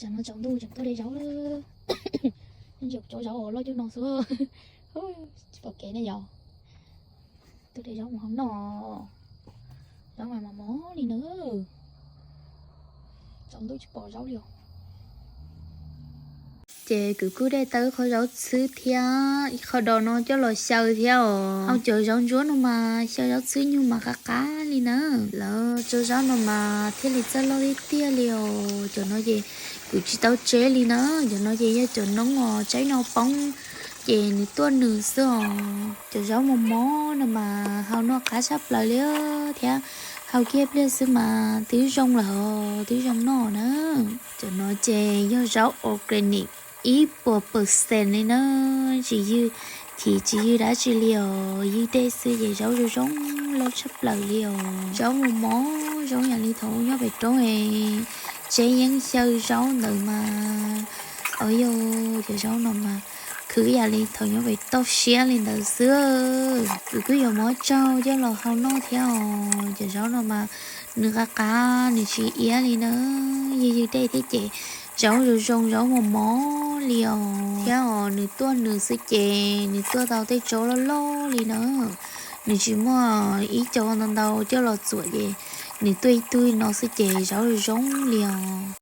Tsam no tsaus ntuj tseem tuaj de zaub lawm. Zaum cov zaub loj cuj no xwb. Tsis pom kev ne yog. Tuaj de zaub mus hau noj. Zaub mas mos mos li na. Tsaus ntuj tsis pom zaub li os. Ces kuv kuj de tau ib qho zaub txhwb thiab ib qho dos no coj los xyaw thiab os. Hau cov zaub ntsuab no mas xyaw zaub txhwb nyuag mas qab qab li na. Lawv tso zaub no mas thiaj li txawj loj tiag tiag li os. Cov no ces kuv tsis tau tseb li na. Cov no ces yog cov noob os, tsaib no poob ces nws tuaj nws xwb os. Cov zaub mos mos no mas hau noj qab tshaj plaws li thiab. Hau kiag pliag xwb mas twb zoo lawm os, twb zoo noj na. Cov no ces yog zaub organic ib puas percent li na, tsis ywg chiv tsis ywg dab tsi li os, ywg dej xwb ces zaub zoo zoo loj tshaj plaws li os. Zaub mos mos zoo yam li thaum nyob pem roob es tseb yeeb xyaw zaub ntawd mas, o yog cov zaub no mas khwv yam li thaum nyob pem toj siab li ntawd xwb. Kuv kuj yuav muab tsau coj los hau noj thiab os. Cov zaub no mas nws qab qab nws tsis iab li na, ywg ywg dej thiab ces zaub zoo zoo zaub mos mos li os. Thiab os nws tuaj nws xwb ces nws tuaj tau tej tsob loj loj li na. Nws tsis muaj ib co ntau ntau coj los txuam ces nws tuaj ib tug no xwb ces zaub zoo zoo li os.